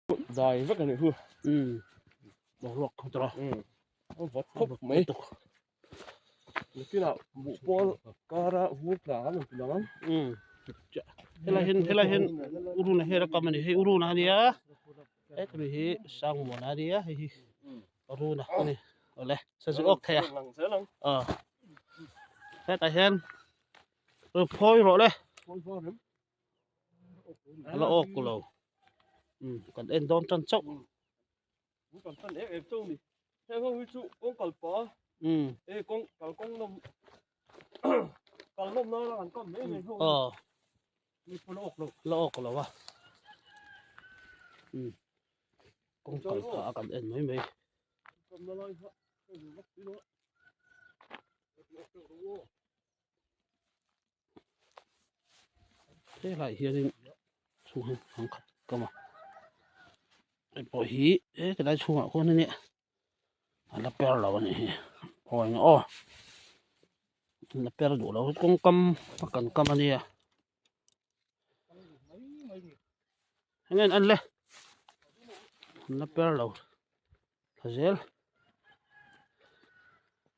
Dai vek a nih hu. Umm boruak thawk tawh a. Umm a vawt khawp mai. Nakinah buh pawl kara vur tla an rawn ti lang ang. Umm helai hian helai hian uruna hi a la kam a ni hei uruna a nia hetami hi sangmuana a nia hei hi uruna a ni awle sazu awk thei a aw hetah hian phawi rawh le. A la awk lo umm kan en dawn tan chauh kan tan em em chauh ni heng ho hi chu kawng kal pa umm e kawng kal kawng nawm kal nawm nana kan kam mai mai ho aw ni pawh la awk lo la awk lo a umm kawng kal phah a kan en mai mai kamna lai kha Helaiah hianin chhung hi ang khat kam a hei pawh hi he tilai chhungah khuan ania a la per lo a nih hi aw eng aw a la per duh lo kawng kam a kan kam a nia eng nge an le an la per lo thla zel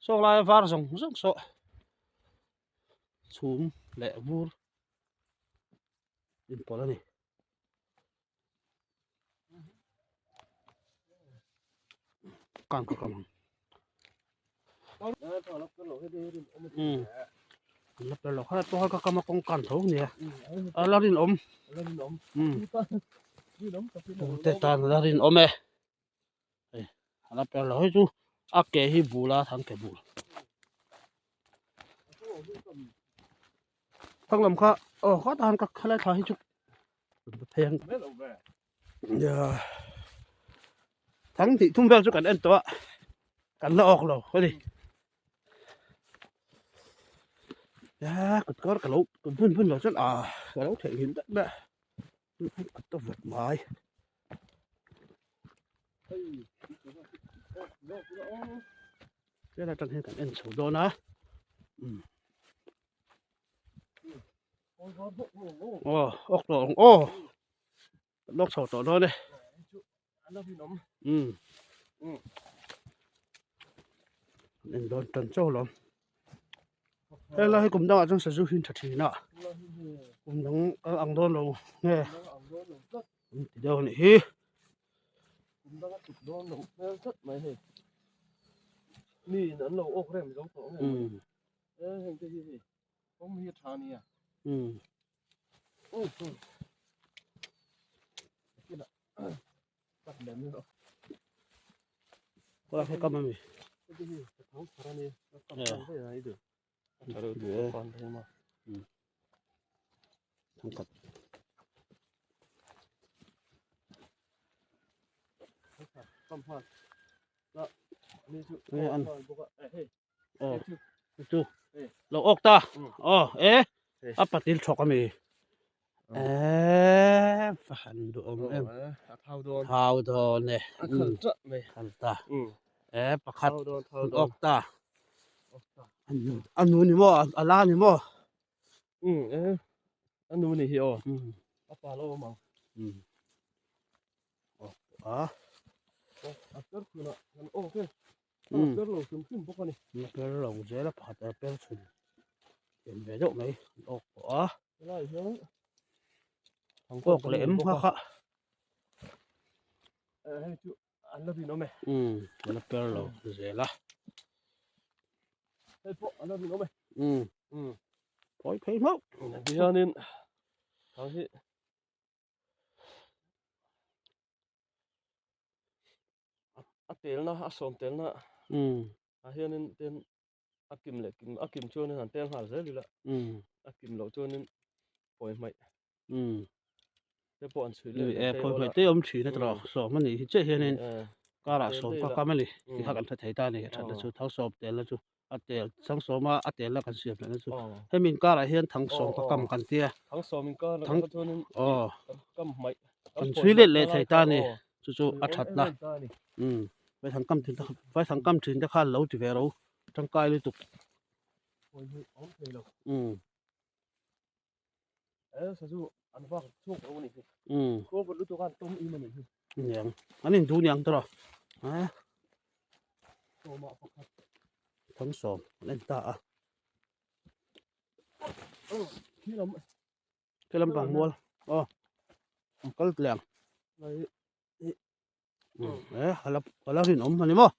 saw laia var zawng zawng saw. Chhum leh vur inpawlh a ni. Kan ka kam ang. Umm an la per lo kha pawh ka kam a kawng kan tho nia a la rinawm umm te tan a la rinawm e hei a la per lo hei chu a ke hi bul a thang ke bul thang lam kha aw kha tan ka khalai thla hi chu phei ang thang tih thum vel chu kan en tawh a kan la awk lo a ni kut kawr ka lo bun bun lo chuan ah ka lo theihnghilh daih mai a. Kut a vawt mai. Helai atang hian kan en chho dawn a umm aw awk tawh ang aw kan awk chho tawh dawn e umm kan en dawn tan chauh alawm. Helai hi kum dangah chuan sazu hi an tha thin a kum dang kal ang dawn lo nge an ti deuh a nih hi. Kum danga tluk dawn lo hmel tlat mai hei mi in an lo awk rem zo tawh nge e heng te hi hei kawng hi a tha nia Chu lo awk ta aw e a patil thawk ami e va han duhawm em thau dawn e khal ta e pakhat an awk ta a nu ni maw a la ni maw a nu ni hi aw a pa lo awm ang awk a a per chhunah kan awk e a per lo hrim hrim bawk a ni a per lo zel a pakhat a per chhun em ve deuh mai an awk tawh a helai hian awk leh em kha kha hei chu an la rinawm e an la per lo zel a hei pawh an la rinawm e phawi phei hmauh tihianin thang hi a telna a sawm telna ah hianin ten a kim leh kim a kim chuanin an tel nghal zel ila a kim loh chuanin phawi hmaih te pawh an chhui leh e phawi hmaih te awm thin a tawh sawm a nih hi chiah hianin karah sawm ka kam a ni tih kha kan hre thei ta a ni a thatna chu thau sawm telna chu a tel thang sawma a tel a kan siam lehna chu hemi inkarah hian thang sawm ka kam kan tia thang sawm inkar thang chuanin aw kam hmaih kan chhui let leh thei ta a ni chu chu a thatna umm vai thang kam thin te vai thang kam thin te khan lo ti ve ro tangkai lutuk umm e sazu an vak chhuak lo a ni hi umm khaw vawt lutuk a an tawm im a ni hi. Niang an in duh niang tawh a Thangsawm an en ta a Khi lampang mual aw an kal tleng e a la a la rinawm a ni maw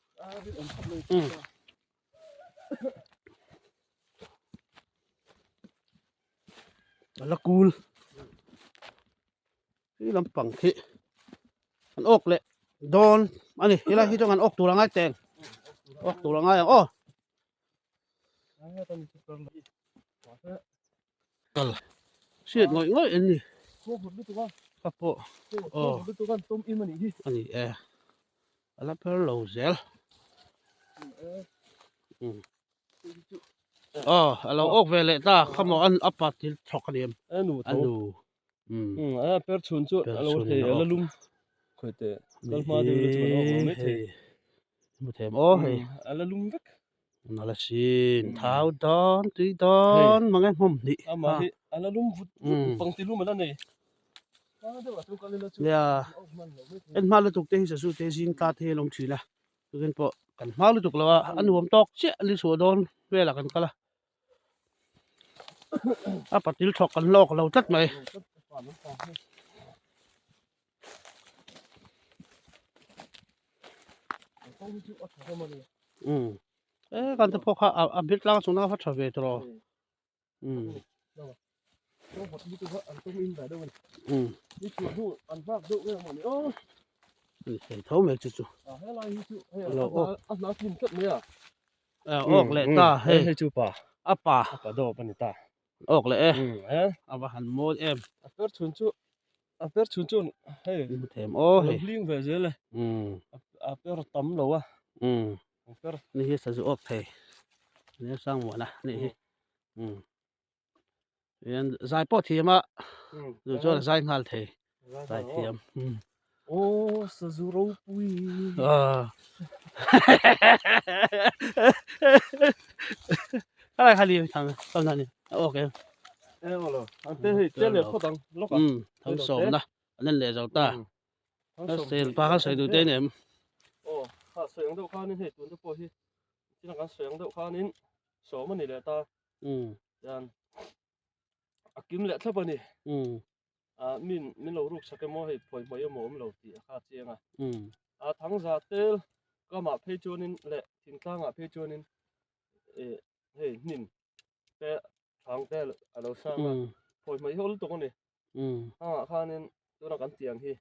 a la kul khi lampang khi an awk leh dawn a ni helai hi chuan an awk tur a ngai teng awk tur a ngai ang aw. Kal hriat ngawih ngawih an ni ka pawh aw a ni e a la pher lo zel aw a lo awk ve leh ta khamaw an a pa thil thawk a ni em a nu a per chhun chu a lo hei a la lum khawi teh kal hma deuh chu a lo awk lo mai thei hmu them aw hei a la lum vek a la sin thau dawn tui dawn mange hmawm hnih amah hi a la lum vut vut pangti lum a la nei nia en hma lutuk te hi sazu te zing ta te hi a lo awm thin a tukin pawh kan hma lutuk lo a a nuam tawk chiah a ni chhuah dawn velah kan kal a a patil thawk kan lawk lo tlat mai. Um e kan te pawh kha a bir tlang chung na kha tha ve tawh um um ni tho mai chu chu lo awk awk leh ta hei hei chu pa a pa a pa dawp a ni ta awk leh e a va han mawi em a per chhun chu a per chhun chu hei hmu them aw hei hling ve zel e a per tam lo a a per ni hi sazu awk thei ni sang muan a ni hi hian zai pawh thiam a chu chuan a zai nghal thei zai thiam aw sazu ropui khalai kha liam thang kal na ni ok e olo an te hei te le phot ang lok a thang sawm na an en leh zo ta sel pa kha sawi duh te nem aw kha sawi ang deuh khanin hei tun te pawh hi chin kan sawi ang deuh khanin sawm ani leh ta chuan a kim leh thlap ani ah min min lo ruk sak emaw hei phawi hmawih emaw awm lo tih a kha chiang a a thangza tel kamah phei chuanin leh thingtlangah phei chuanin eh hei hnim te thang te a lo sang a phawi hmawih hi awl tawk a ni hangah khanin tuna kan tiang hi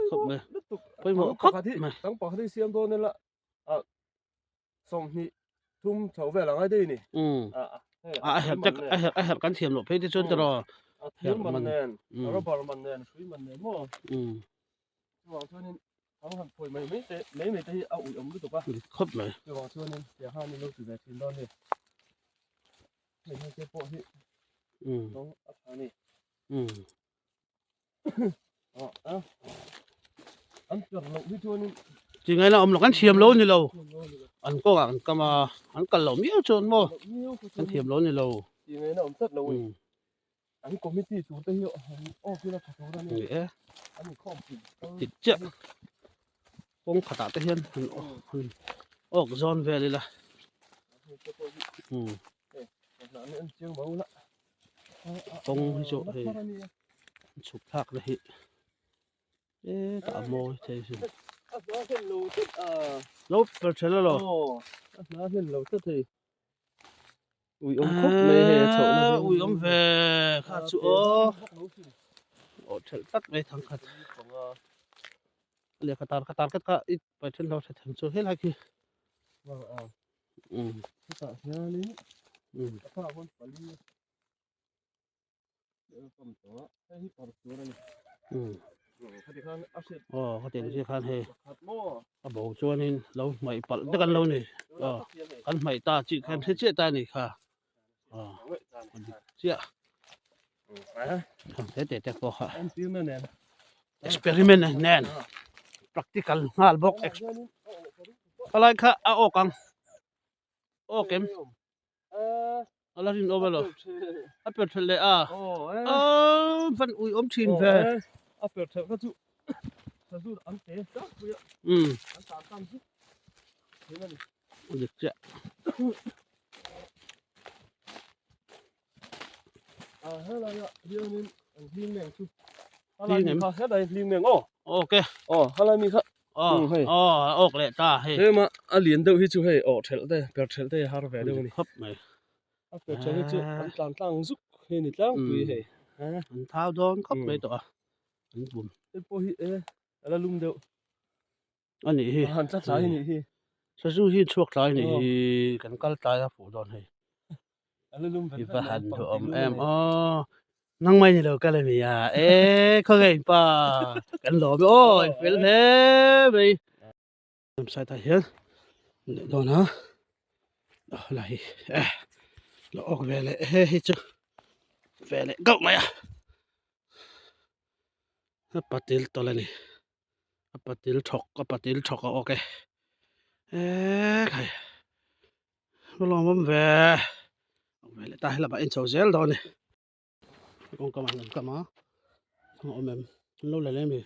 khawp mai lutuk pawimawh khawp mai thang pakhat hi siam dawn ila ah 20 thum chho vel ang ai dei ni a herh te a herh a herh kan thiam loh phei te chuan tiraw a thir man nen rubber man nen hrui man nen maw chuvang chuanin thang han phawi mai mai te mai mai te hi a ui awm lutuk a khawp mai chuvang chuanin tiang khan in lo ti ve thin dawn ni hei hei te pawh hi a tha ni an per loh hi chuanin chi ngaina awm lo kan thiam lo ni lo an kawngah an kam a an kal loh miau chuan maw kan thiam lo ni lo chi ngaina awm tlat lo ni an committee tur te hi off ila tha tur a ni e an inkhawm thin dik chiah kawng khatah te hian han awk zawn vel ila kawng hi chu hei chhuk thlak na hi e tah a mawi thei sin lo per ṭhel a lo ui awm ve kha chu aw aw ṭhelh tlat mai thang khat lehkha tar kha tar khat kha i paih ṭhen lo hre them chu helai khi Hetah hianin a thlak hawn pali a pam tawh a, hei hi paruk tur a ni. Khati khan a hriat. Aw khati ang chiah khan hei a bo chuanin lo hmaih palh vek an lo ni. Aw kan hmaih ta chi khan hre chiah ta a ni kha. Aw a dik chiah. Te te te pawh kha. Experiment nen practical nghal bawk khalai kha a awk ang awk em a la rin awm elo a per thelh leh a aw van ui awm thin ve a per thelh kha chu Sazu an te tlangpui a. An tan tan zuk thin a ni. Dik chiah. A helai ah hianin an hling meng chu. Halai mi kha helai hling meng aw. Okay. Aw halai mi kha. Aw aw awk leh ta hei. Hema a lian deuh hi chu hei aw thelh te per thelh te har ve deuh a ni. Khawp mai. A per thelh hi chu an tlan tlang zuk hi ni tlangpui hei. An thau dawn khawp mai tawh a. An pum. Hei pawh hi e a la lum deuh. A nih hi. A han tla tlai a nih hi. Sazu hi chhuak tlai a nih hi. Kan kal tlai a fuh dawn hei. A la lum vet vet mai. I va han duhawm em aw. Nang mai ni lo kal a ni a. E khawnge in pa kan lawm e aw in fel hle mai. Website ah hian leh dawn a la hi e la awk ve leh he hi chu ve leh gauh mai a a patil tawlh a ni a patil thawk a patil thawk a awk e ekhai a lawmawm ve ve leh ta helamah en chho zel dawn a ni kawngka ah an kam a a awm em an lo la leh ami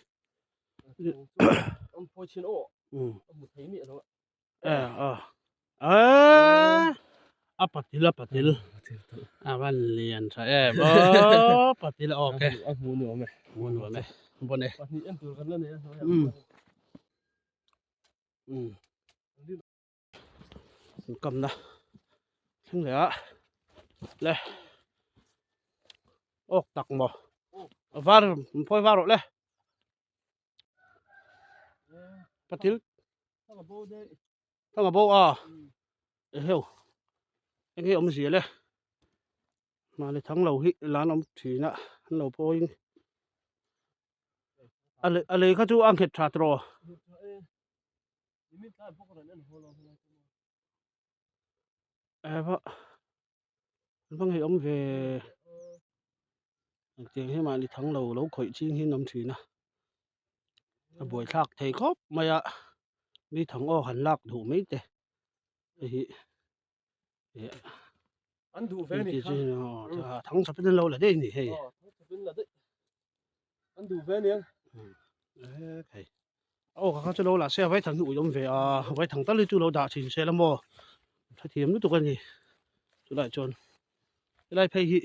an phawi chin aw a hmu thei miah lo a a a patil a patil a van lian tha em aw patil a ok a hmu nuam e hmu nuam e bon e pahnih en tur kan la nei a um an kamna thleng leh a le awk tak maw a var an phawi var rawh le patil thang a bo a eheu enge awmzia le mahni thang lo hi lan awm thin a an lo phawiin a lei kha chu a nghet tha tawh. Va ngei awm ve engtiang hi mahni thang lo lo khawih ching hi an awm thin a a buaithlak thei khawp mai a mi thang aw han lak duh mai te hei hi an duh ve ni kha thang chawpin an lo la daih a ni hei an duh ve aniang hei aw ka kha chu lo la se a vaithang hi ui awm ve a vaithang tal hi chu lo dah thin se la maw hrethiam lutuk a ni chulai chuan helai phei hi.